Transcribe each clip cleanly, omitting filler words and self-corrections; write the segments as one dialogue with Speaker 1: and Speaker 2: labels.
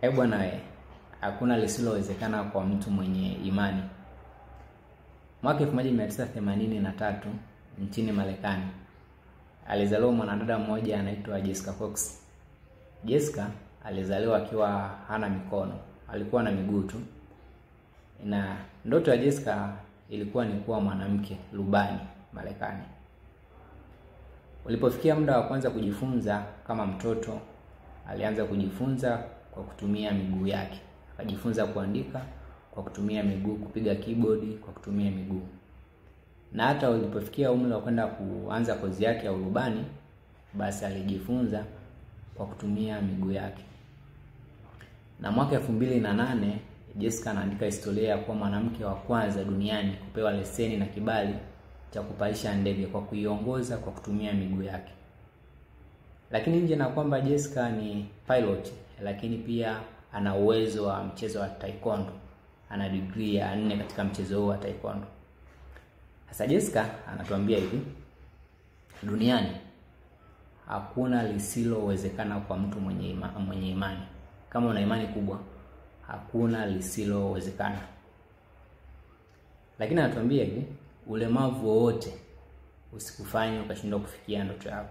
Speaker 1: Eh bwana we, hakuna lisilowezekana kwa mtu mwenye imani. Mwaka 1983 nchini Marekani alizaliwa mwanadada mmoja anaitwa Jessica Cox. Jessica alizaliwa akiwa hana mikono, alikuwa na miguu tu. Na ndoto ya Jessica ilikuwa ni kuwa mwanamke rubani Marekani. Ulipofikia muda wa kuanza kujifunza kama mtoto, alianza kujifunza kwa kutumia miguu yake. Akajifunza kuandika kwa kutumia miguu, kupiga keyboard kwa kutumia miguu. Na hata ulipofikia umri wa kwenda kuanza kozi yake ya urubani, basi alijifunza kwa kutumia miguu yake. Na mwaka 2008 Jessica anaandika historia ya kuwa mwanamke wa kwanza duniani kupewa leseni na kibali cha kupaisha ndege kwa kuiongoza kwa kutumia miguu yake. Lakini nje na kwamba Jessica ni pilot, lakini pia ana uwezo wa mchezo wa taekwondo. Ana degree ya 4 katika mchezo huu wa taekwondo. Sasa Jessica anatuambia hivi: duniani hakuna lisilowezekana kwa mtu mwenye imani. Kama una imani kubwa, hakuna lisilowezekana. Lakini anatuambia hivi, ulemavu wowote usikufanye ukashindwa kufikia ndoto yako.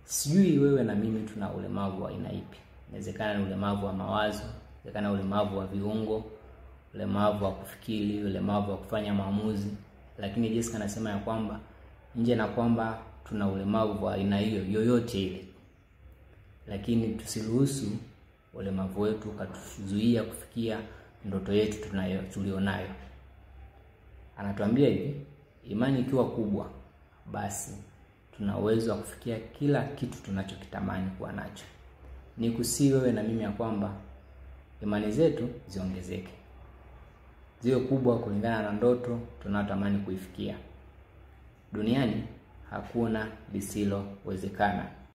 Speaker 1: Sijui wewe na mimi tuna ulemavu wa aina ipi. Inawezekana ni ulemavu wa mawazo, inawezekana ulemavu wa viungo, ulemavu wa kufikiri, ulemavu wa kufanya maamuzi. Lakini Jessica anasema ya kwamba nje na kwamba tuna ulemavu wa aina hiyo yoyote ile, lakini tusiruhusu ulemavu wetu ukatuzuia kufikia ndoto yetu tulionayo. Anatuambia hivi, imani ikiwa kubwa, basi tuna uwezo wa kufikia kila kitu tunachokitamani kuwa nacho. Nikusihi wewe na mimi ya kwamba imani zetu ziongezeke, ziwe kubwa kulingana na ndoto tunayotamani kuifikia. Duniani hakuna lisilowezekana.